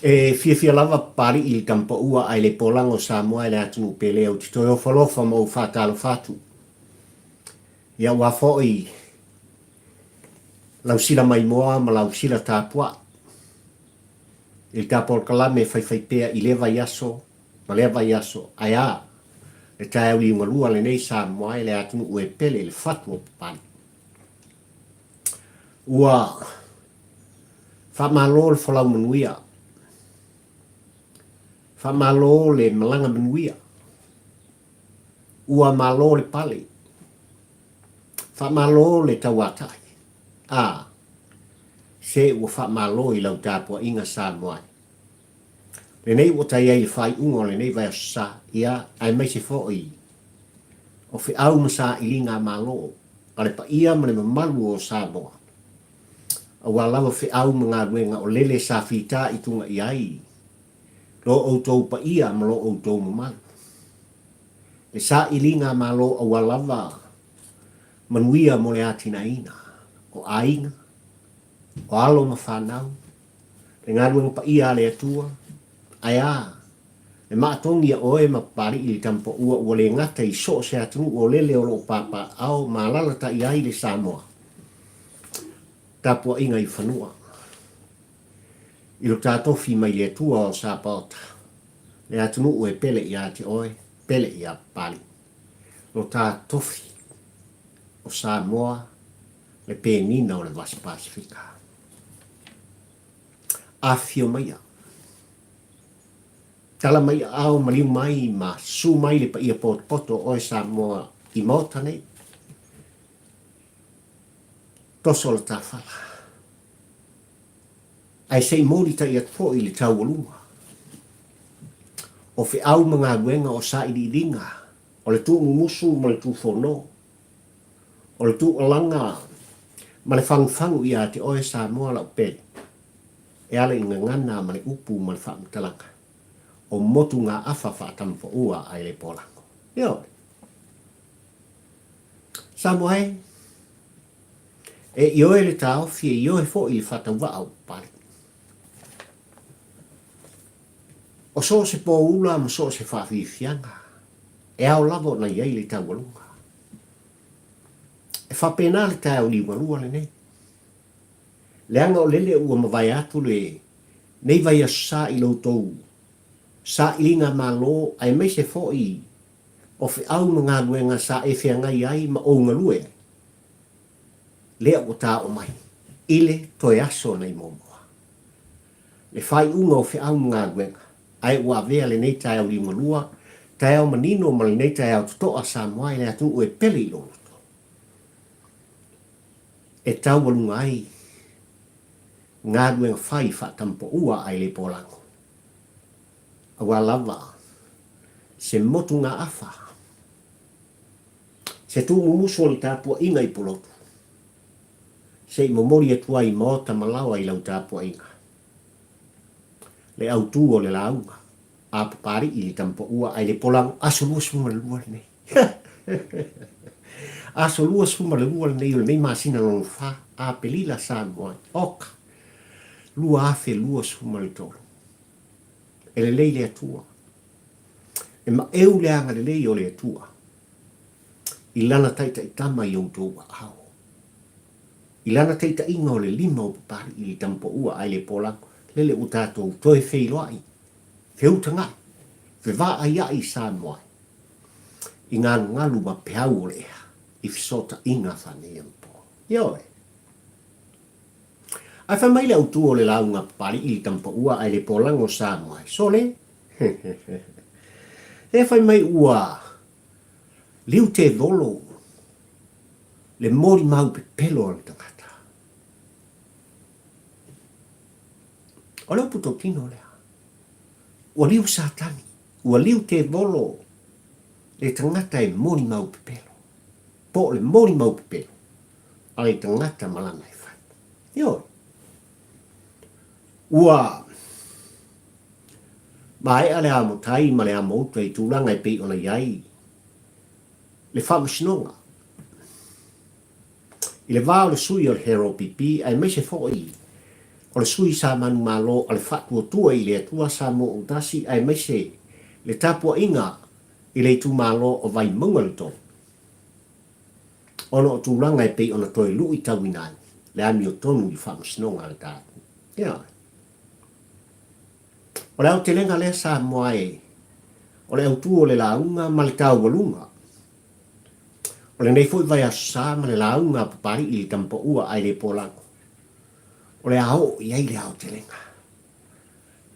E fiafia lava Papalii i le tamapaua ae le polaga o Samoa e le atunuu pele ou te toe ofo alofa ma ou faatalofa atu. Ia aua foi lau sila maimoa ma lau sila tapuai i le tapolkalame e faifaipea i lea vaiaso ma lea vaiaso ae a le taeao liugalua lenei Samoa e le atunuu e pele i le fatu o Papalii. Ua Faamalo le folau manuia. Faamalo le malaga manuia. Ua malo le pale. Faamalo le tauatai. A, se ua faamalo i lau tapuaiga Samoa e. Lenei ua tai ai le faaiuga o lenei vaiaso sa, ia, aemaise foi o feau ma sailiga a Malo a le paia ma le mamalu o Samoa. Aua lava feau ma galuega o lele sa fita i tuga i ai lo outou paia ma lo outou mamalu. Le sailiga a Malo aua lava manuia mo le atinaeina o aiga, o alo ma fanau, le galuega paia a le Atua, ae a, le maatogi a oe ma Papalii le Tamapaua ua le gata i so o se atunuu o lele o lo o papaaao ma alalatai ai le Samoa tapuaiga i fanua. I lo ta tofi mai le Atua o Sapaota, le atunuu e pele ia te oe, pele ia Papalii. Lo ta tofi o Samoa le penina o le Vasi Pasifika. Afifio maia. Tala mai aao maliu mai ma susu mai le paia potopoto o oe Samoa i Maota nei. Toso la ta fala. Ae se i molitai atu foi i le taualuga o feau ma galuega o sailiiliga o le tuumumusu ma le tuufono, o le tuualaga ma le fagufagu ia te oe Samoa lau pele, e ala i gagana ma le upu ma le faamatalaga o motugaafa faatamapaua ae le polago. Ioe. Samoa e, e ioe le taofi e ioe foi le faatauvaa o Papalii. O so o se pōula ma so o se faafiafiaga, e ao lava ona i ai le taualuga. E faapena le taeao liugalua lenei. Leaga o lele ua mavae atu le nei vaiaso sa i lo outou sailiga malo aemaise foi o feau ma galuega sa e feagai ai ma ou galue ai, lea ua taoo mai i le toe aso nei muamua. Le faaiuga o feau ma galuega, ae ua avea lenei taeao liugalua, taeao manino ma lenei taeao totoa Samoa i le atunuu e pele i lou loto, e taualuga ai galuega fai faatamapaua ae le polago. Aua lava se motugaafa, se tuumumusu o le tapuaiga i Pulotu, se i momoli atu ai i maota ma laoa i lau tapuaiga. Le autu o le lauga a Papalii i le Tamapaua ae le polago aso 22 lenei. Aso 22 lenei o lenei masina lona fa, Aperila Samoa, Oka, 2023. E lelei le Atua. E maeu le agalelei o le Atua i lana taitaitama i outou aao. I lana taitaiga o le lima o Papalii i le Tamapaua ae le polago, lele ua tatou toe feiloai, feutagai, fevaaiai i Samoa i galugalu ma peau o le ea i fesootaiga faaneionapo. Ioe. Ae fai mai le autu o le lauga Papalii i le Tamapaua ae le polago Samoa e sole. E fai mai ua liu tevolo le molimau pepelo a le tagata. O le upu totino lea. Ua liu Satani, ua liu tevolo le tagata e molimau pepelo. Po o le molimau pepelo a le tagata ma lana e fai. Ioe. Ua maea le amotai ma le amouta i tulaga e pei ona i ai le faamasinoga i le va o le sui o le HRPP aemaise foi O le sui sa manumalo a le Faatuatua i le Atua Samoa Autasi aemaise le tapuaiga i le itumalo o Vaimauga le 3. Ona o tulaga e pei ona toe luitauina ai le amiotonu i le faamasinoga a le tatou. Ioe. O le aotelega lea Samoa e, o le autu o le lauga ma le taualuga o lenei foi vaiaso sa ma le lauga a Papalii i le Tamapaua ae le Polago. O le a oo i ai le aotelega.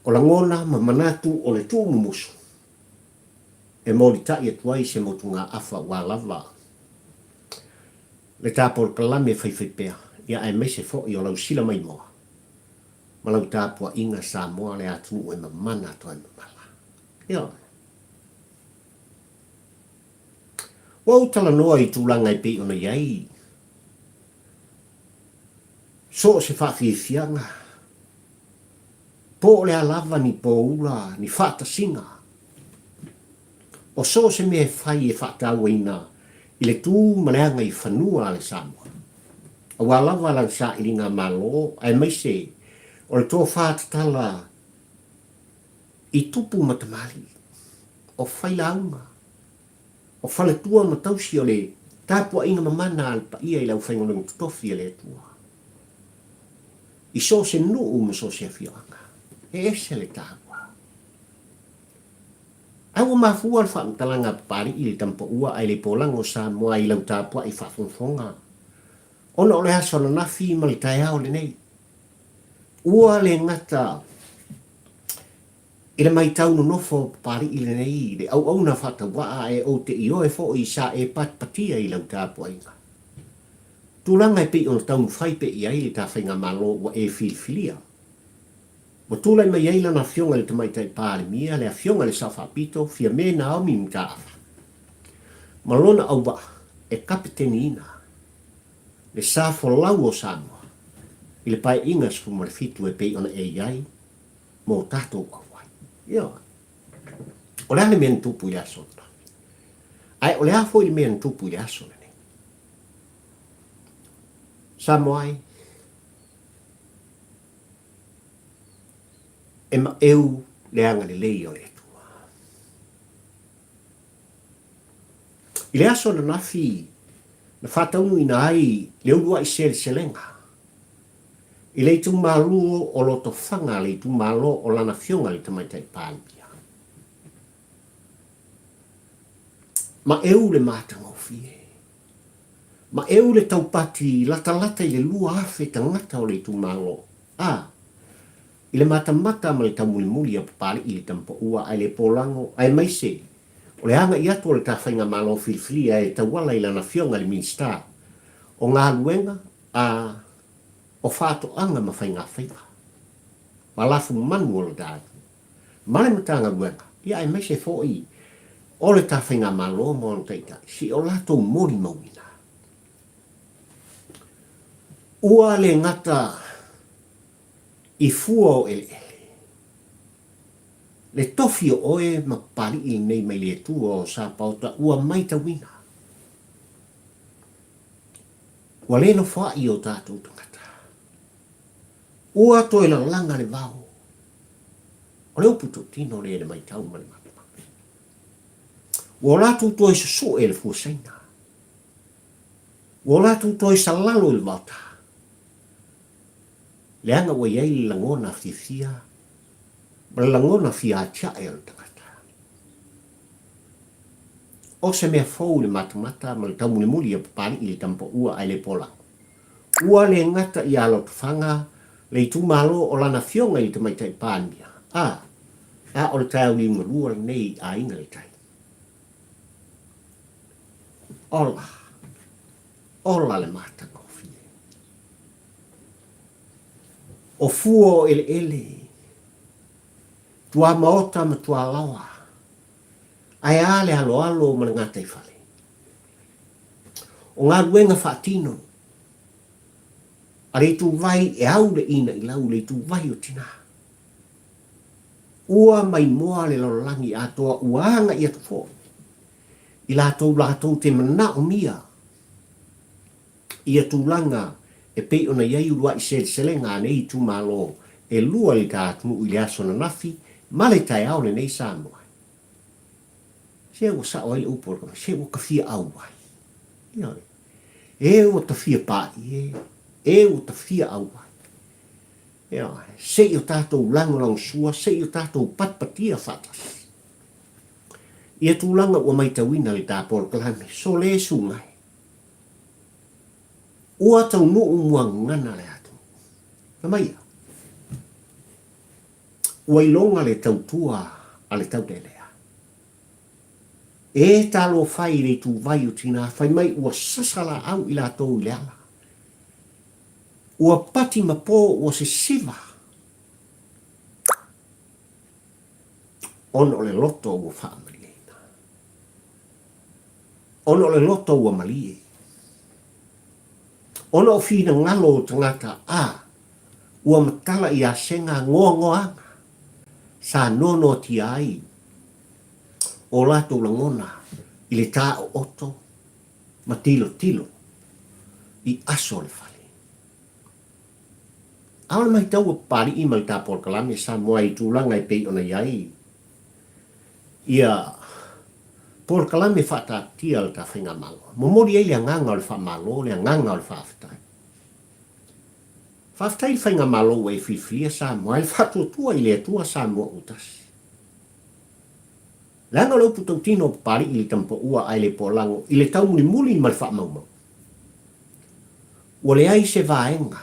O lagona ma manatu o le tuumumusu e molitai atu ai se motugaafa ua lava le ta polokalame faifaipea, ia aemaise foi o lau sila maimoa ma lau tapuaiga Samoa le atunuu e mamana toe mamala. Ioe. Ua ou talanoa i tulaga e pei ona i ai so o se faafiafiaga, po o le a lava ni poula, ni faatasiga, o so o se mea e fai e faatauaina i le tu ma le agaifanua a le Samoa, aua lava lana sailiga malo aemaise o le tofa tatala i tupu ma tamalii, o failauga, o faletua ma tausi o le tapuaiga mamana a le paia i le aufaigaluega totofi a le Atua i so o se nuu ma so o se afioaga. E ese le taua. Ae ua mafua le faamatalaga a Papalii i le Tamapaua ae le Polago o Samoa i lau tapuai faafogafoga ona o le aso ananafi ma le taeao lenei. Ua le gata I le matau nonofo o Papalii lenei i le auauna faatauaa ae ou te ioe foi sa e patipatia i lau tapuaiga. Tulaga e pei ona taumafai pea i ai le ta faigamalo ua e filifilia. Ua tulai mai ai lana afioga i le Tamaitai Palemia, le afioga i le Sao Faapito, Fiame Naomi Mataafa, ma lona auvaa e kapeteniina le sa folau o Samoa i le Paeaiga 17 e pei ona e i ai mō tātou auai. Ioe. O le a le mea na tupu i le aso ananafi? Ae o le a foi le mea na tupu i le aso lenei? Samoa e, e maeu le agalelei o le Atua. I le aso ananafi na faataunuuina ai le uluai seleselega I le itumalo o Lotofaga le itumalo o lana afioga i le Tamaitai Palemia. Maeu le matagofie. Maeu le taupati latalata i le 2,000 tagata o le itumalo. A, i le matamata ma le taumulimuli a Papalii i le Tamapaua ae le polago aemaise o le agai atu o le ta faigamalo filifilia e tauala i lana afioga i le Minisita o Galuega a o Faatoaga ma Faigafaiva, ma lafumanu o le Dadu, ma le Matagaluega, ia aemaise foi o le ta Faigamalo ma ona taitai, se i o latou molimauina. Ua le gata i fua o eleele, le tofi o oe ma Papalii lenei mai le Atua o Sapaota ua maitauina. Ua le nofoaʻi o tatou tagata. Ua toe lalaga le vao. O le upu tautino lea i le matau ma le matamata. Ua o latou toe susue le fua saina. Ua o latou toe salalo i le vaota. Leaga ua i ai le lagona fiafia ma le lagona fia atiae o le tagata. O se mea fou i le matamata ma le taumulimuli a Papalii i le Tamapaua ae le Polago. Ua le gata ia Lotofaga le itumalo o lana afioga i le Tamaitai Palemia, a, a o le taeao liugalua lenei i Aiga i le Tai. Ola, ola le matagofie. O fua o eleele, tuamaota ma tualaoa, Ae a le aloalo ma le gataifale? O galuega faatino a le ituvai e au le ina'ilau i le ituvai o tinā. Ua maimoa le lalolagi atoa ua aga'i atu foi i latou latou te manaomia ia tulaga e e pei ona i ai uluai seleselega a nei itumalo e lua i le ta atunuu i le aso ananafi ma le taeao lenei Samoa. Se ua sao ai le upu a le tama, se ua ta fia auai. Ioe. E ua ta fia pa'i e, e ua ta fia auai. Ioe. Se i o tatou lagolagosua, se i o tatou patipatia faatasi. Ia tulaga ua maitauina le ta polokalame, sole sugai. Ua taunuu muagana le atunuu. Na mai ia. Ua iloga le tautua a le taulealea. E talofa i le ituvai o tina fai mai ua sasa laau i latou i le ala. Ua pati ma po ua sesiva ona o le loto ua faamalieina. Ona o le loto ua malie. Ona o finagalo o tagata a ua matala i asega goagoaga sa noanoatia ai o latou lagona i le taooto ma tilotilo i aso o le fale. A o le matau a Papalii ma le ta polokalame Samoa i tulaga e pei ona i ai ia polokalame faataatia a le ta Faigamalo, momoli ai le agaga o le faamalo, le agaga o le faafetai. Faafetai i le Faigamalo ua e filifilia Samoa e le faatuatua i le Atua Samoa ua tasi. Leaga o le upu tautino o Papalii i le tamapaua ae le poalago i le taumulimuli ma le faamaumau. Ua leai se vaega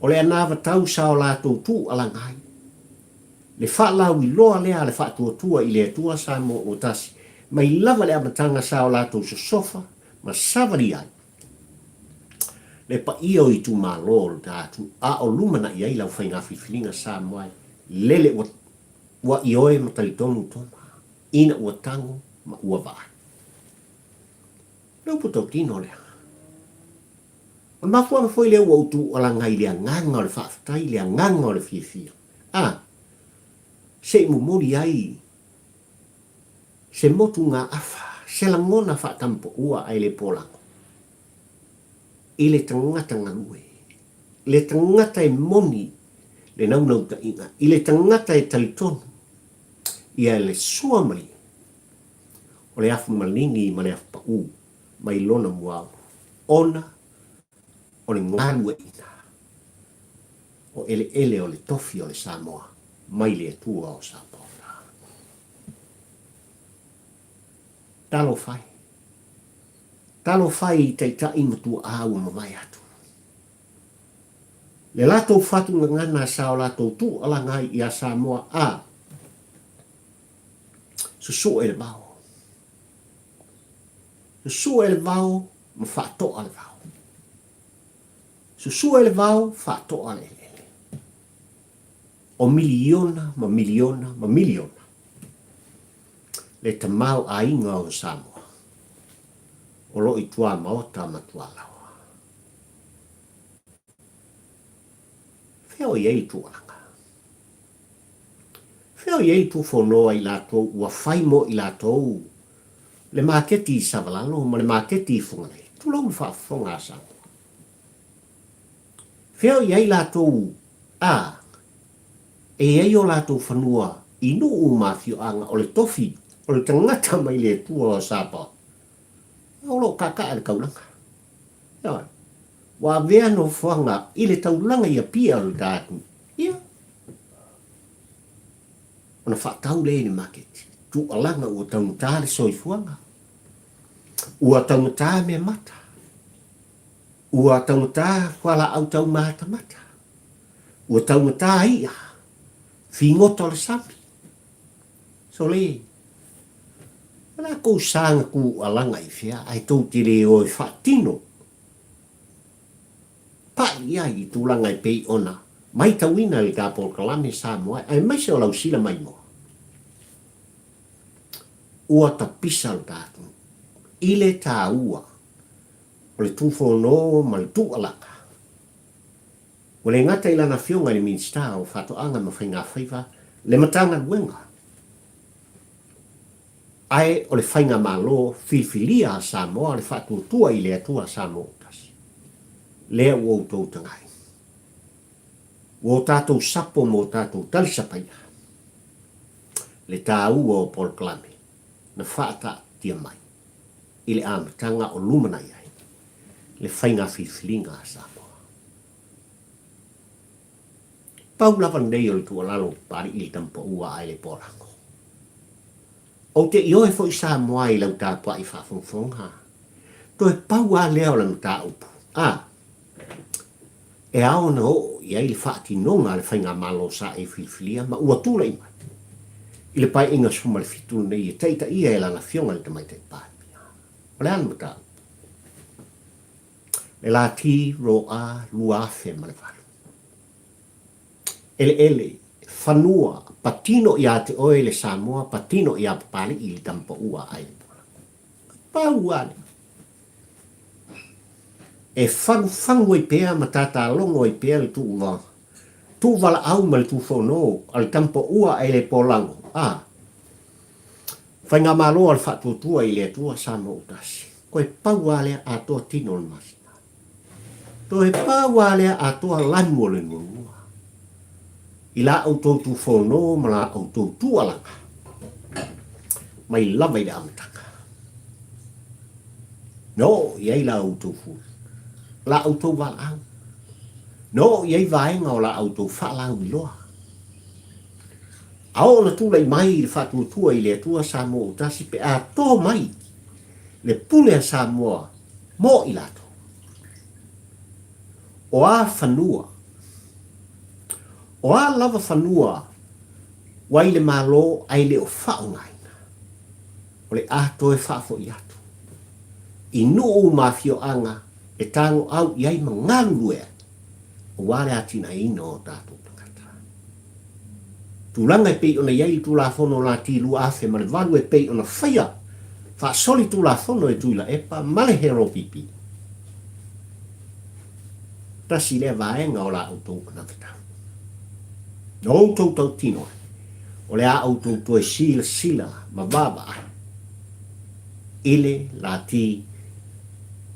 o le anavatau sa o latou tuualaga ai. Le faalauiloa lea a le faatuatua i le Atua Samoa ua tasi, mai lava le amataga sa o latou sosofa ma savalia ai le paia o itumalo o lo ta atunuu, a o lumanai ai lau faiga filifiliga Samoa e lele ua ua ioe ma talitonu toma ina ua tago ma ua vaai. Le upu tautino lea. O le mafuaaga foi lea ua ou tuualaga ai i le agaga o le faafetai, le agaga o le fiafia, a, se i momoli ai se motugaafa, se lagona faatampaua ae le polago i le tagata galue, le tagata e moni le naunautaiga, i le tagata e talitonu ia le sua malie o le afu maligi ma le afu pau mai lona muaulu, ona o le galueaiina o eleele o le tofi o le Samoa mai le Atua o Sapaota. Talofa e! Talofa e i taitai ma tuaa ua mavae atu. Le latou fatu gagana sa o latou tuualaga ai ia Samoa a susue le vao. Susue le vao ma faatoa le vao. Susue le vao, faatoa le eleele. O miliona ma miliona ma miliona le tamaoaiga o Samoa o lo o i tuamaota ma tualaoa. Fea o i ai le tuualaga? Fea o i ai le tuufonoa i latou ua fai mo i latou le maketi i Savalalo ma le maketi i Fugalei? Tulou le faafofoga a Samoa. Fea o i ai latou a e i ai o latou fanua i nuu ma afioaga o le tofi o le tagata mai le Atua o Samoa o lo o kaakaa i le taulaga? Ioe. Ua avea nofoaga i le taulaga i Apia o le ta atunuu. Ia. Ona faatau lea i le maketi. Tuualaga ua taugata le soifuaga. Ua taugata mea mata. Ua taugata fualaau taumatamata. Ua taugata i'a, figota o le sami. Sole, o le a kou saga tuualaga i fea ae tou te le o e faatino pa'i i ai i tulaga e pei ona maitauina i le ta polokalame Samoa aemaise o lau sila maimoa. Ua tapisa lo ta atunuu i le taua o le tufono ma le tuualaga. Ua le gata i lana Afioga i le Minisita o Faatoaga ma Faigafaiva le Matagaluega, ae o le Faigamalo filifilia a Samoa le faatuatua i le Atua Samoa ua tasi. Lea ua outou tagai. Ua o tatou sapo ma o tatou talisapaia le taua o polokalame na faataatia mai i le amataga o lumanai ai le faiga filifiliga a Samoa. Pau lava lenei o le tuualalo Papalii i le tama pau a Aele Polango. Ou te ioe foi Samoa i lau tapuai faafogafoga. Toe pau lava lea o le mataupu. A! E ao ona oo i ai le faatinoga a le Faigamalo sa e filifilia ma ua tulai mai i le Paeaiga 17 lenei e taitaia e lana Afioga i le Tamaitai Palemia. O le a le mataupu? Le Lati Roa 2008. Eleele, fanua, patino ia te oe le Samoa, patino ia Papalii le tama paua a Ailepula. Pau lava lea. E fagufagu ai pea ma tatalogo ai pea le tuuva, tuuvalaau ma le tufono a le tama paua a Ailepolago, a Faigamalo a le Faatuatua i le Atua Samoa Utasi. Koe pau lava lea atoa tino o le masina. Toe pau lava lea atoa lanu o le nuanua. I la outou tufono ma la outou tuualaga, mai lava i le amataga. Na oo i ai la outou fulu, la outou valaau. Na oo i ai vaega o la outou faalauiloa. A oo na tulai mai le faatuatua i le Atua Samoa Utasi pe a to mai le pule a Samoa mo i latou. O a fanua, o a lava fanua ua i le Malo ae le o faaaogaina, o le a toe faafoi atu i nuu ma afioaga e tagoau i ai ma galulue ai aua le atinaeina o tatou tagata. Tulaga e pei ona i ai le Tulafono Lati 2008 e pei ona faia faasolitulafono e Tuilaepa ma le HRPP. Tasi lea vaega o la outou anavatau. Na outou tautino ai, o le a outou toe silasila ma vaavaai i le Lati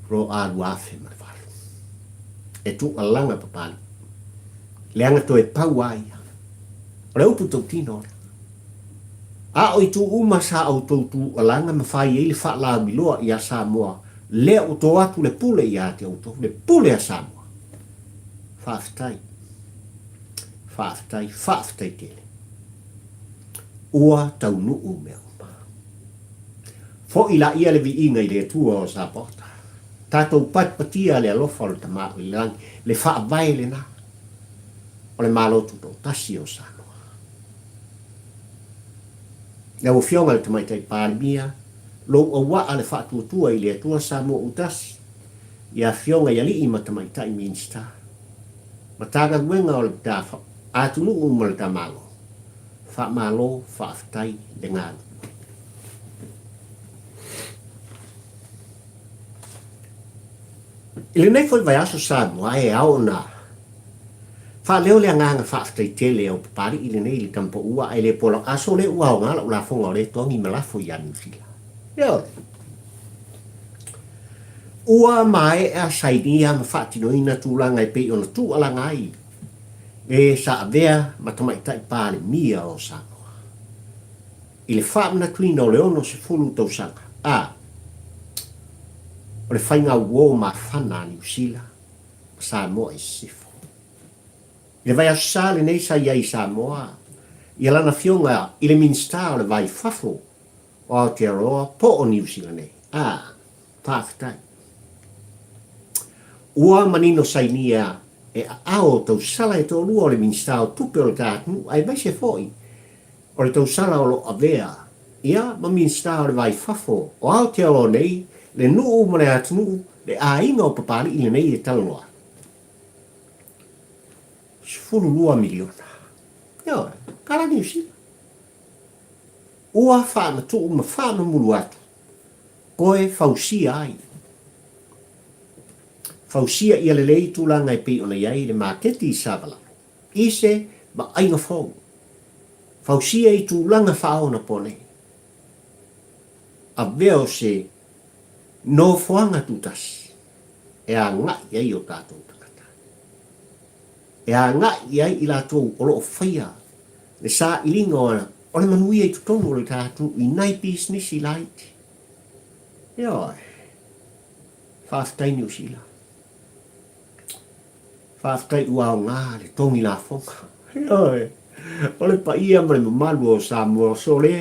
Roa 2008. E tuualaga Papalii. Leaga toe pau a ia. O le upu tautino lea. A o itu uma sa outou tuualaga ma fai ai le faalauiloa ia Samoa, lea ua to atu le pule ia te outou, le pule a Samoa. Faafetai. Faafetai, faafetai tele. Ua taunuu mea uma. Foi laia le viiga i le Atua o Sapaota. Tatou patipatia le alofa o le Tama o i le Lagi, le faavae lena o le Malo Tutoatasi o Samoa. Lau Afioga i le Tamaitai Palemia, lou auaa le faatuatua i le Atua Samoa Utasi, i Afioga i Alii ma Tamaitai Minisita, Matagaluega o le Atunuu ma le Tamalo, faamalo faafetai le galulue. I lenei foi vaiaso Samoa e ao ona faaleo le agaga faafetai tele o Papalii lenei i le tama paua ae le pola aso le ua aoga lau lafoga o lea e togi ma lafo ia Niu Sila. Ioe. Ua maea sainia ma faatinoina tulaga e pei ona tuualaga ai le sa avea ma tamaitai Palemia o Samoa. I le faamanatuina o le 60 tausaga, a o le faiga uo mafana a Niu Sila ma Samoa i Sisifo. I le vaiaso sa lenei sa i ai i Samoa ia lana afioga i le Minisita o le Va i Fafo o Aotearoa po o Niu Sila nei. A, faafetai. Ua manino sainia e aao o tausala e toalua o le Minisita o Tupe o le ta atunuu aemaise foi O le tausala o lo o avea ia ma Minisita o le Va i Fafo o Aotearoa nei, le nuu ma le atunuu, le aiga o Papalii lenei e talanoa atu. 12 miliona. Ioe, tala Niu Sila. Ua faamatuu ma faamamulu atu, toe fausia ai. Fausia ia lelei tulaga e pei ona i ai le maketi i Savalalo. I se vaaiga fou. Fausia i tulaga faaonaponei. Avea o se nofoaga tutasi. e agai ai o tatou tagata. E agai i ai i latou o lo o faia le sailiga o le manuia i totonu o le ta atunuu i nai pisinisi laiti. Ioe. Faafetai Niu Sila. Faafetai ua aoga le togi lafoga. Ioe. O le paia ma le mamalu o Samoa sole,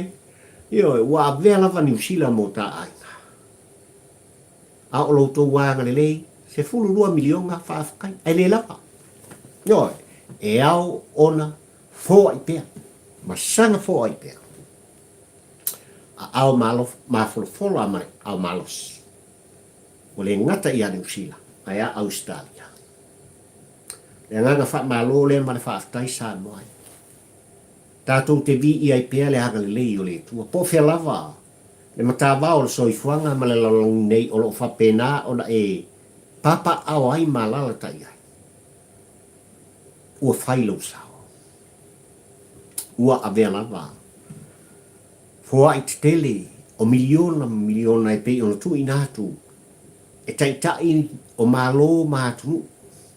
ioe, ua avea lava Niu Sila mo ta aiga. A o lo outou agalelei, 12 miliona, faafetai, ae le lava. Ioe, e ao ona foai pea, ma saga foai pea. Aao mafolafola ma le aao malosi. Ua le gata ia Niu Sila, ae a Ausetalia. Le agaga faamalo lea ma le faafetai Samoa e. Tatou te viia ai pea le agalelei o le Atua. Po o fea lava le matavao o le soifuaga ma le lalolagi nei o lo o faapena ona e papaaao ai ma alaalatai ai. Ua fai lou sao. Ua avea lava foai tetele o miliona ma miliona e pei ona tuuina atu e taitai o Malo ma atunuu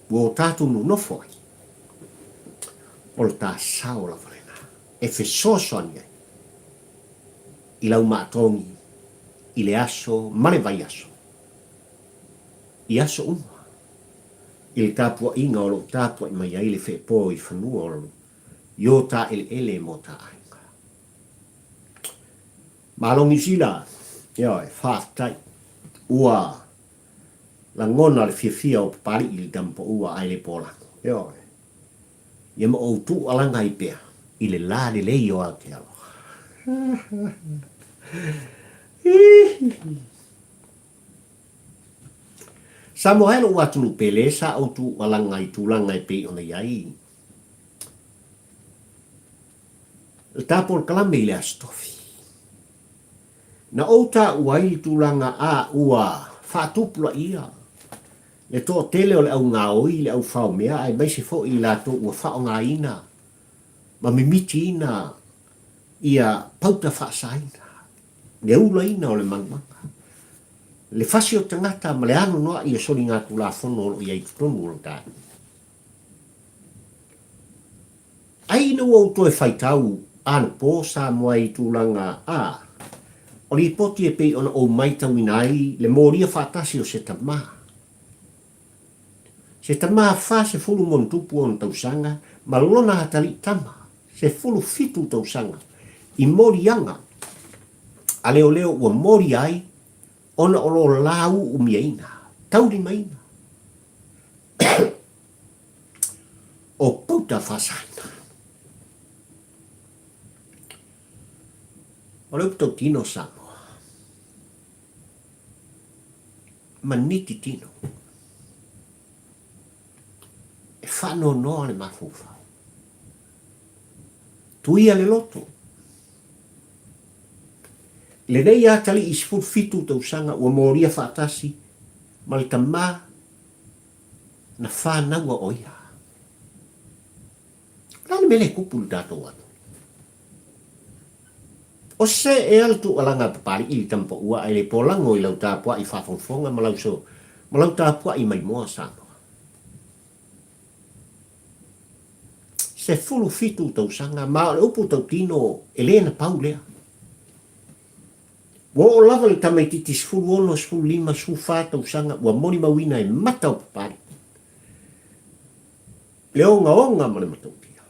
ua o tatou nonofo ai. O le ta sao lava lena e fesoasoani ai i lau maatogi i le aso ma le vaiaso, i aso uma, i le tapuaiga o lo o tapuai mai ai le feepo i fanua o i o ta eleele mo ta aiga. Malo Niu Sila, ioe, faafetai. Ua lagona le fiafia o Papali'i i le tamapaua ae le polago. Ioe. Ia ma ou tuualaga ai pea i le la lelei o Aotearoa. Samoa e lou atunuu pele sa ou tuualaga i tulaga e pei ona i ai le ta polokalame i le Aso Tofi. Na ou taua ai le tulaga a ua faatupulaia le toatele o le au gaoi, le au faomea aemaise foi i latou ua faaaogaina ma mimitiina ia pauta faasaina, le ulaina o le malumaga, le fasi o tagata ma le anoanoai o soligatulafono o lo o i ai i totonu o le tatou. Ai ina ua ou toe faitau anapo Samoa i tulaga a o lipoti e pei ona ou maitauina ai le molia faatasi o se tama. Se tama 40 ma ona tausaga ma lona atalii tama 17 tausaga i moliaga a leoleo ua molia ai ona o lo la uumiaina, taulimaina. O Pouta Faasaina. O le upu tautino Samoa, maniti tino, e faanoanoa le mafaufau. Tuia le loto. I lenei atalii 17 tausaga ua molia faatasi ma le tama na fanaua o ia. O le a le mea lea e tupu i le tatou atunuu? O se ea le tuualaga a Papali'i i le tamapaua ae le polago i lau tapuai faafogafoga ma lau so, ma lau tapuai maimoa Samoa? 17 tausaga ma o le upu tautino e le na pau lea. Ua oo lava le tamaitiiti 16, 15, 14 tausaga ua molimauina e mata o Papali'i le ogaoga ma le matautia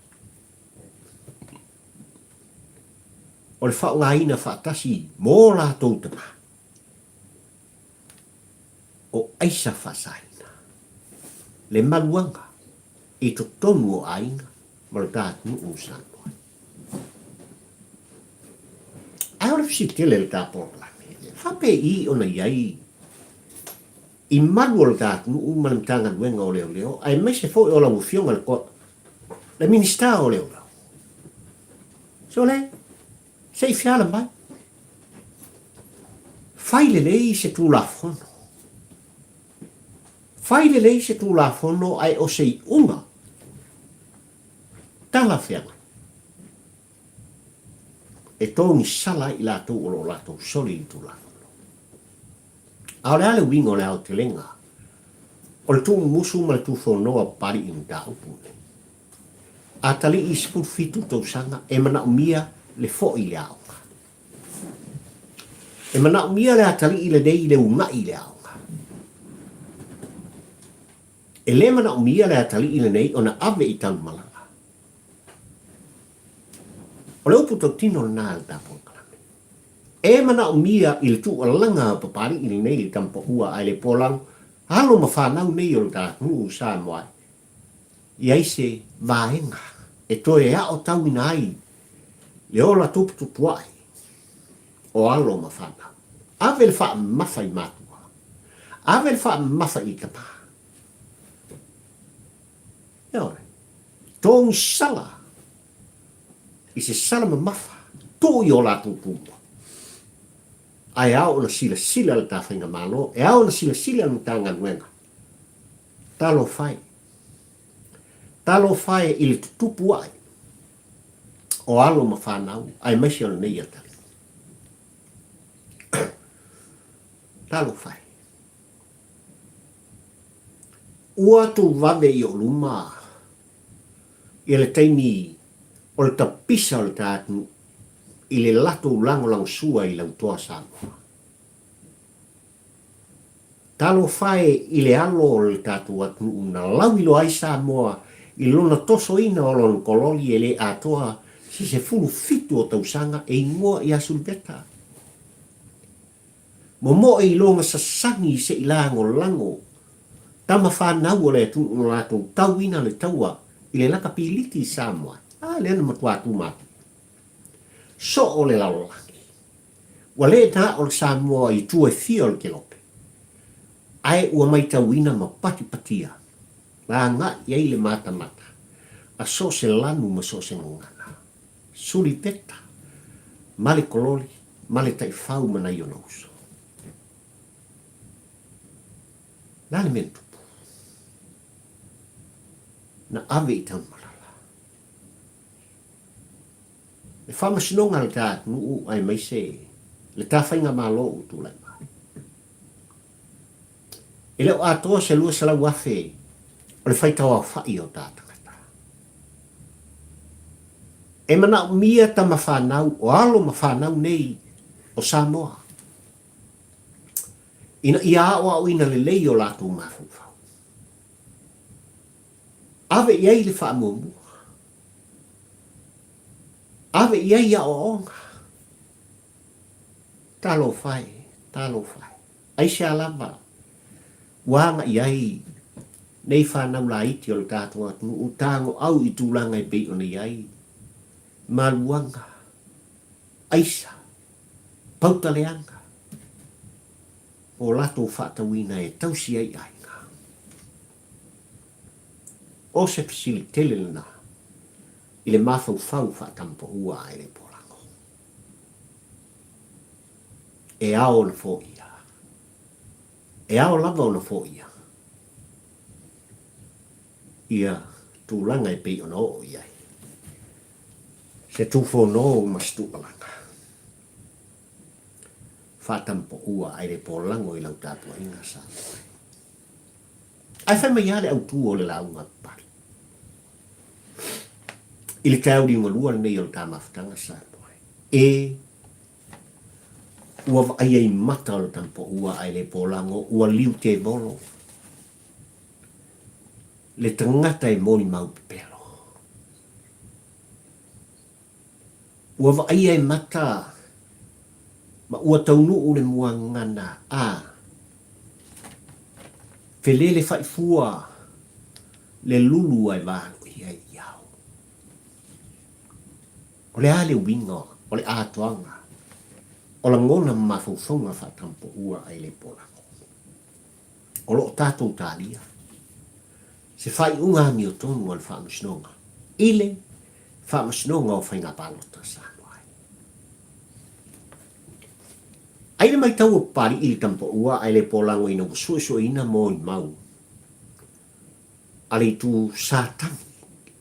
o le faaaogaina faatasi mo latou tama o aisa faasaina le maluaga i totonu o aiga ma lo ta atunuu o Samoa. Ae o le fesili tele i le ta polokalame, e faapei ona i ai i malu o le ta atunuu ma le Matagaluega o Leoleo aemaise foi o lau Afioga i le Minisita o Leoleo? Sole, se i feala mai. Fai lelei se Tulafono. Fai lelei se Tulafono ae o se iuga talafeagai e togisala ai i latou o lo o latou soli i le Tulafono. A o le a le uiga o le aotelega? O le tuumumusu ma le tuufonoa o Papali'i i mataupu nei. Atalii 17 tausaga e manaomia le fo'i i le aoga. E manaomia le atalii lenei i le una'i i le aoga. E le manaomia le atalii lenei ona ave i Tanumalala. O le upu tautino lena a le ta polokalame. E manaomia i le tuualaga a Papali'i lenei le tamapaua ae le polago alo ma fanau nei o le ta atunuu o Samoa i ai se vaega e toe aotauina ai le ola tuputupuae o alo ma fanau. Ave le faamamafa i matua. Ave le faamamafa i tama. Ioe. Togisala i se sala mamafa, tuu i o latou tumua. Ae ao ona silasila le ta faigamalo, e ao ona silasila le Matagaluega. Talofa e. Talofa e i le tutupu ae o alo ma fanau aemaise o lenei atalii. Talofa e. Ua tuvave i ou luma ia le taimi o le tapisa o le ta atunuu i le latou lagolagosua i lautoa Samoa. Talofa e i le alo o le tatou atunuu na lauiloa ai Samoa i lona tosoina o lona kololi e le atoa se 17 o tausaga e igoa ia Suluveta. Momoe i lona sasagi se i lagolago tama fanau o le atunuu na latou tauina le taua i le lakapiliki i Samoa. A lea na matua tumatu. Soo le lalolagi. Ua le na o le Samoa i tua e fia o le kelope, ae ua maitauina ma patipatia ma agai i ai le matamata a so o se lanu ma so o se gagana, sulipeta ma le kololi ma le taifau ma nai ona uso. Le a le mea na tupu? Na ave i Tanumalala. Le faamasinoga a le ta atunuu aemaise le ta faigamalo ua tulai mai. E le o atoa se 200,000 o le faitauaofai o ta tagata. E manaomia tama fanau o alo ma fanau nei o Samoa ina ia aoaoina lelei o latou mafaufau. Ave i ai le faamuamua. Ave i ai aoaoga. Talofa e, talofa e. Aisea lava ua agai ai nei fanau laiti o le tatou atunuu tagoau i tulaga e pei ona i ai maluaga, aisa, pautaleaga o latou faatauina e tausi ai aiga. O se fesili tele lena i le mafaufau faatampaua a Elepolago. E ao ona foia. E ao lava ona foia ia tulaga e pei ona oo i ai se tufono ma se tuualaga faatampaua a Elepolago i lau tapuaiga Samoa. Ae fai mai lava le autu o le lauga a Papali i le taeao liugalua lenei o le ta mafutaga Samoa e ua vaaia i mata o le tampaua ae le polago ua liu tevolo le tagata e molimau pepelo. Ua vaaia e mata ma ua taunuu le muagana a felele faifua le lulu ae valoia i ao. O le a le uiga o le atoaga o lagona ma mafaufauga faatampoua ae le polago? O lo o tatou talia se faaiuga amiotonu a le Faamasinoga i le Faamasinoga o Faiga Palota a Samoa ai. Ai le maitau o Papali'i i le Tamapaua ae le polagoina ua suesueina molimau a le itu Satani,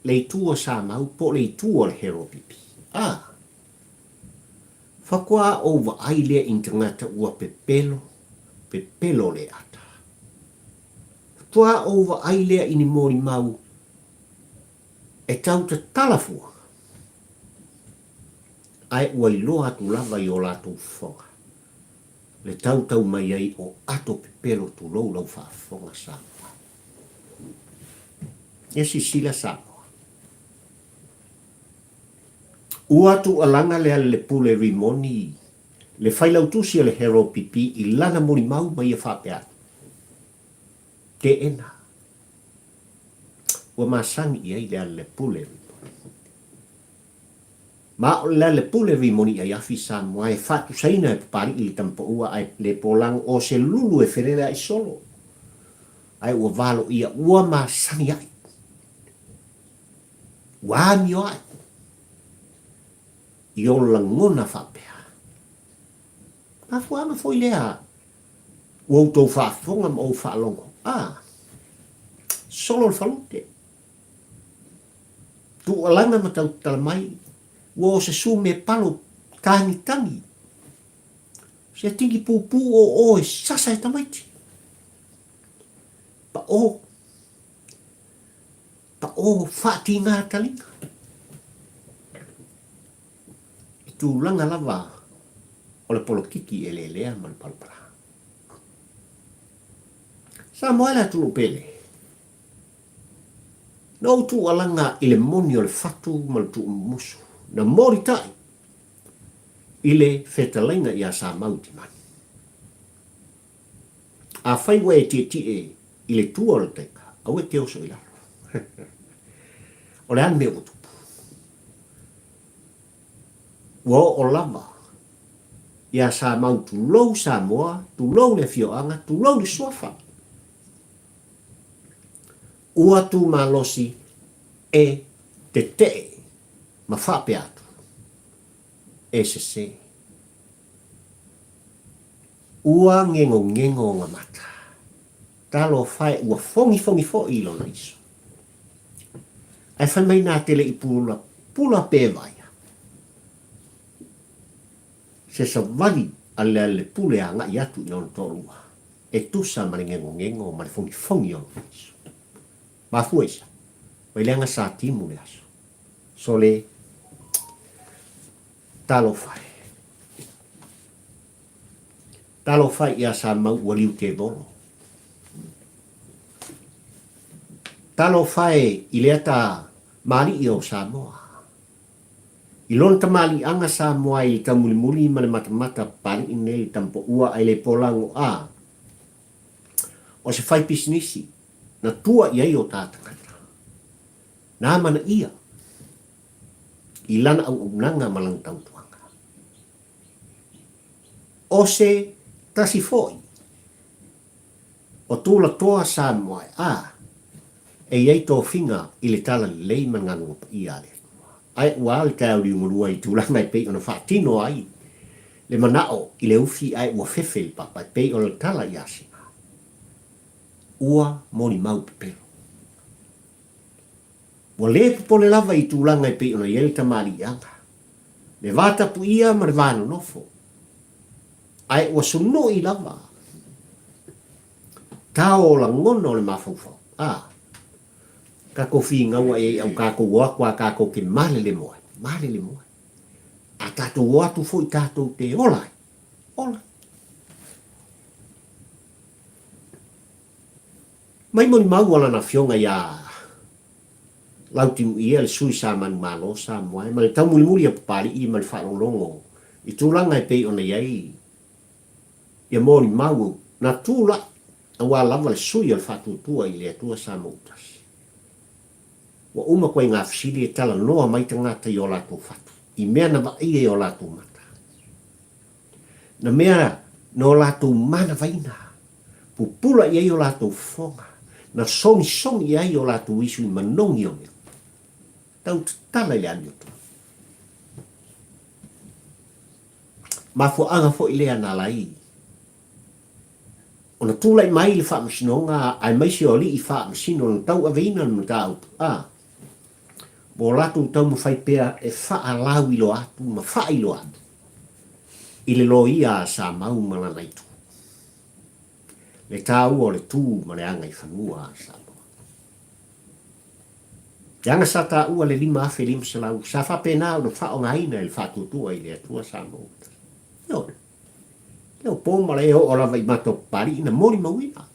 le itu a Samau po o le itu a le Heropipi. A! Faatoa ou vaai lea i ni tagata ua pepelo, pepelo le ata. Faatoa ou vaai lea i ni molimau e tau tatala fua, ae ua iloa atu lava i o latou fofoga le tautau mai ai o ato pepelo tulou lau faafofoga Samoa. Ia silasila Samoa. Ua tuualaga le Alelepule Rimoni le failautusi a le Herald PP i lana molimau ma ia faapea atu, Teena. Ua masani i ai le Alelepule Rimoni. Ma o le Alelepule Rimoni i Aiafi Samoa e faatusaina e Papali'i le Tamapaua ae le polago o se lulu e felelea'i solo ae ua valoia ua masani ai. Ua amio ai i o lagona faapea. Mafuaaga foi lea ua outou faafofoga ma ou faalogo, a, solo le falute, tuualaga ma tautala mai, ua o se sume palo tagitagi, se tigi pupū o oe sasa e tamaiti. Pao, pao faatigā taliga. I tulaga lava o le polokiki eleelea ma le palapala. Samoa e le atunuu pele. Na ou tuualaga i le moni o le fatu ma le tuumumusu, na molitai i le fetalaiga ia Samau Timani. Afai ua e tietie i le tua o le taika, aua e te oso i lalo. O le a le mea ua tupu? Ua oo lava ia Samau tulou Samoa, tulou le afioaga, tulou le suafa. Ua tumalosi e tetee ma faapea atu, E sese. Ua ngegongego ona mata. Talofa e ua fogifogi foi i lona iso. Ae fai mai nā te leʻi pula pula pe vaia. Se savali a le Alelepule agai atu i lona toalua e tusa ma le ngegongego ma le fogifogi o lona iso. Mafua i sa, mai leaga sa timu le aso. Sole, Talofa e. Talofa ia Samau ua liu tevolo. Talofa e i le ata mali'i o Samoa. I lona tamaliiaga Samoa i le taumulimuli ma le matamata papali'i nei le tamapaua ai le polago a o se fai pisinisi na tua i ai o ta tagata. Na amanaia i lana auaunaga ma lana tautuaga. O se tasi foi o tulatoa Samoa a e i ai tofiga i le talalelei ma le galuega paia a le Atua. Ae ua a le taeao liugalua i tulaga e pei ona faatino ai le manao i le ufi ae ua fefe i le papa e pei o le tala ia Sina. Ua molimau pepelo. Ua le popole lava i tulaga e pei ona i ai le tamaliiaga, le va tapuia ma le va nonofo, ae ua sunui lava tao o lagona o le mafaufau. A, kakou finau aʻe ai au kakou o aku a kakou ke malele moe, malele moe. A tatou o atu foi tatou te ola ai, ola. Mai molimau a lana afioga iā Lautimuia le sui sa manumalo Samoa e ma le taumulimuli a Papali'i ma le faalogologo i tulaga e pei ona i ai ia molimau na tula'i aua lava le sui o le Faatuatua i le Atua Samoa Utasi. Ua uma koe i ngā fesili e talanoa mai tagata i o latou fatu, i mea na vaaia i o latou mata. Na mea na o latou manavaina, pupula i ai o latou fofoga, na sogisogi i ai o latou isu i manogi o mea. Tau tatala i le amiotonu. Mafuaaga foi lea na ala ai ona tulai mai le faamasinoga aemaise o alii faamasino na tauaveina le mataupu a mo latou taumafai pea e faalauiloa atu ma faailoa atu i le loia a Samau ma lana itu. Le taua o le tu ma le agaifanua a Samoa. Leaga sa taua le 5500, sa faapena ona faaaogaina e le Faatuatua i le Atua Samoa ua tasi. Ioe. Le o po ma le oo lava i mata o Papalii na molimauina.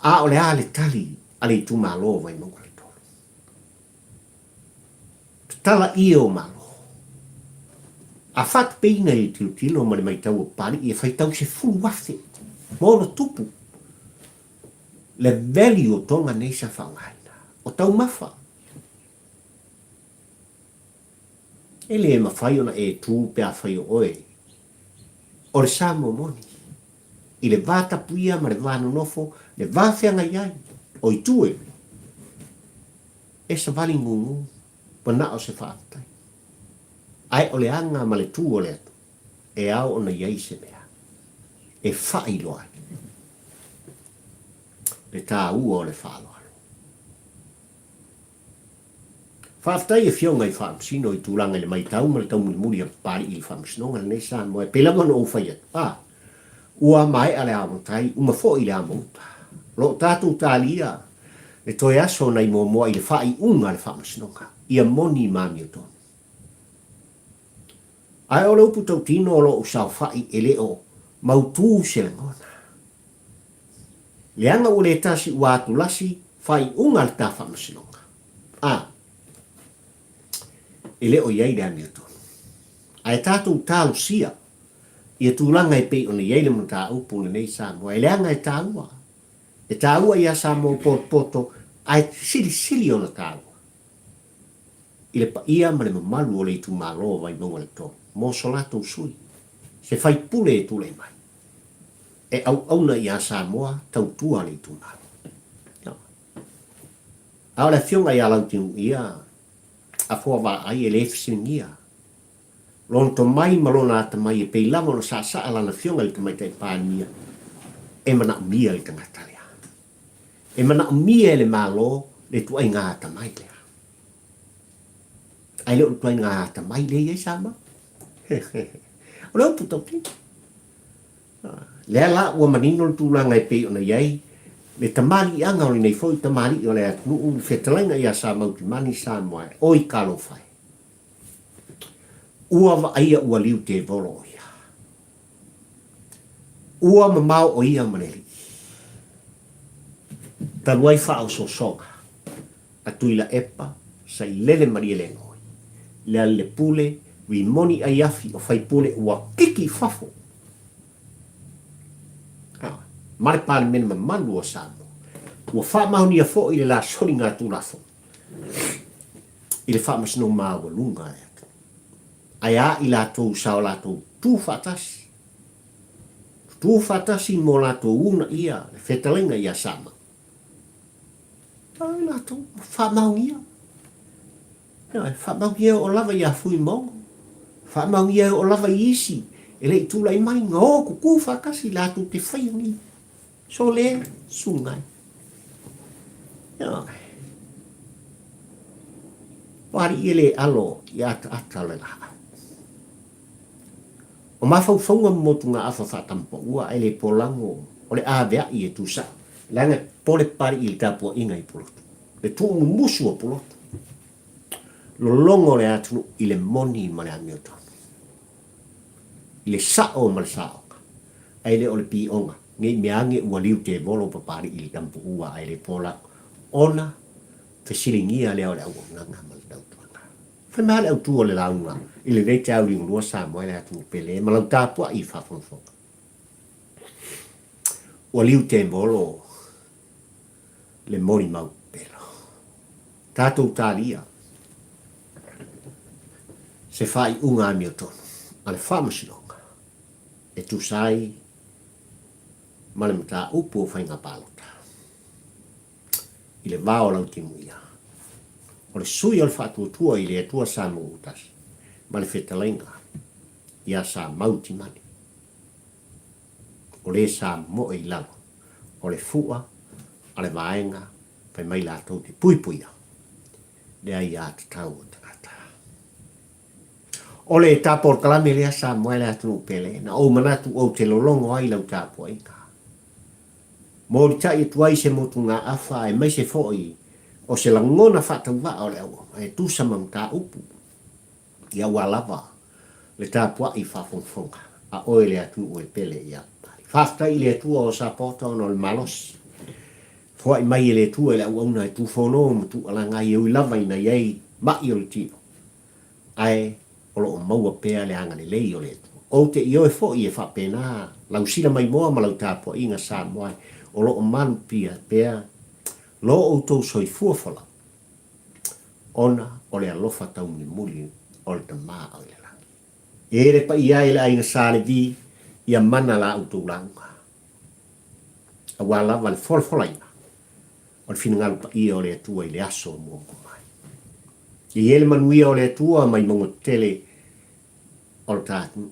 A o le a le tali a le itumalo o Vaimauga 3? Tatala ie o Malo. A faatupeina i le tilotilo ma le maitau o Papalii e faitau 10,000 ma ona tupu le value o toga nei sa faaaogaina. O taumafa. E le mafai ona e tu pe afai o oe o le Samoa moni i le va tapuia ma le va nonofo, le va feagai ai o itu e E savali gugu, manao se faafetai. Ae o le aga ma le tu o le Atua, e ao ona i ai se mea e faailoa ai le taua o le faaaloalo. Faafetai Afioga i Faamasino i tulaga i le maitau ma le taumulimuli a Papalii i le Faamasinoga lenei Samoa e pei lava ona ou fai atu, a, ua maea le ao matai, uma foi le amo uta. O lo o tatou talia le toe aso nai muamua i le faaiuga a le Faamasinoga, ia moni ma amiotonu. Ae o le upu tautino o lo o saofai e le o mautū se lagona. Leaga ua le tasi ua atulasi faaiuga a le ta Faamasinoga. A, e le o i ai le amiotonu. Ae tatou talosia ia tulaga e pei ona i ai le mataupu lenei Samoa, e leaga e taua. E taua ia Samoa potopoto ae silisili ona taua i le paia ma le mamalu o le itumalo o Vaimauga le 3 mo so latou sui, se faipule e tulai mai e auauna ia Samoa tautua le itumalo. A o le afioga ia Lautimuia Afoa Vaai e le fesiligia Lona tomai ma lona atamai e pei lava ona saasaa lana afioga i le Tamaitai Palemia, e manaomia le tagata lea. E manaomia e le Malo le ituaiga atamai lea. Ae le o le ituaiga atamai lea e i ai Samoa. O le upu tautino. Lea la ua manino le tulaga e pei ona i ai le tamaliiaga o lenei foi tamalii o le atunuu i le fetalaiga ia Samautimani Samoa e oi talofa e. Ua vaaia ua liu tevolo o ia. Ua mamao o ia ma le Alii. Talu ai faaosoosoga a Tuilaepa, Sailele Malielegaoi, Lealailepule, Rimoni Aiafi o faipule ua kiki i fafo ma le Palemene mamalu o Samoa. Ua faamaonia foi le la soligatulafono i le faamasinoga maualuga a le atunuu. Ae a i latou sa o latou tu faatasi, tu faatasi mo latou uunaia le fetalaiga ia Sama, ai latou faamaonia. Ioe, faamaonia e oo lava ia Fuimogo, faamaonia e oo lava i isi e le i tulai mai, na o kuku faatasi latou te faia ni Sole sungai. Ioe. O alii e le alo i ataata o le laau. O mafaufauga ma motugaafa faatampaua ae le polago o le aveai e tusa leaga e pole papalii i le tapuaiga i Pulotu. Le tuumumusu o Pulotu. Lologo le atunuu i le moni ma le amiotonu. I le sao ma le saoga, ae le o le pioga, ne i mea ane ua liu tevolo Papalii i le tampuua ae le polago, ona fesiligia lea o le auaunaga ma le tautuaga. Fai mai lava le autu o le lauga i lenei taeao liugalua Samoa i le atunuu pele ma lau tapuai i faafogafoga. Ua liu tevolo le molimau pepelo. Tatou talia se faaiuga amiotonu a le Faamasinoga e tusa ai ma le mataupu o faiga palota i le va o Lautimuia, o le sui o le Faatuatua i le Atua Samoa ua Tasi ma le Fetalaiga ia Samau Timani, o le sa moe i lalo o le fua a le vaega fai mai latou te puipuia le aiatatau o tagata. O le tapolokalame lea Samoa e le atunuu pele, na ou manatu ou te lologo ai lau tapuaiga. Molitai atu ai se motugaafa aemaise foi o se lagona faatauvaa o le auauna e tusa ma mataupu ia aua lava le tapuai faafogafoga a oe le atunuu e pele ia Papalii. Faafetai i le Atua o sapota ona o le malosi foai mai e le Atua i le auauna e tufono ma tuualaga ai e ui lava ina i ai ma'i o le tino ae o lo o maua pea le agalelei o le Atua. Ou te ioe foi e faapena lau sila maimoa ma lau tapuaiga Samoa o lo o malu pia pea lo outou soifua folau ona o le alofa taumulimuli o le Tama o i le lagi. E le paia ai le aiga Sa Levi ia mana la outou lauga, aua lava le folafolaina o le finagalo paia o le Atua i le aso o muamua mai. Ia i ai le manuia o le Atua mai mauga tetele o le ta atunuu,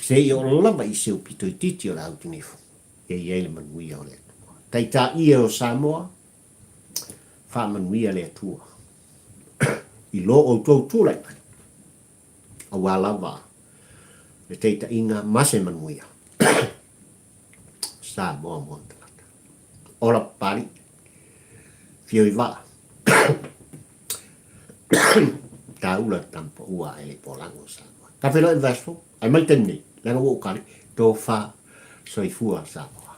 seia oo lava i se upito itiiti o le autinifu, ia i ai le manuia o le Atua. Taitai e o Samoa, faamanuia le Atua i lo outou tulai mai, aua lava le taitaiga ma se manuia Samoa mo ona tagata. Ola Papalii, Fio i vaa, Taula Tamapaua ae le Polago Samoa. Ta feiloai i le vaiaso fou, ae mai le taimi nei, leaga ua ou kali, tofa soifua Samoa.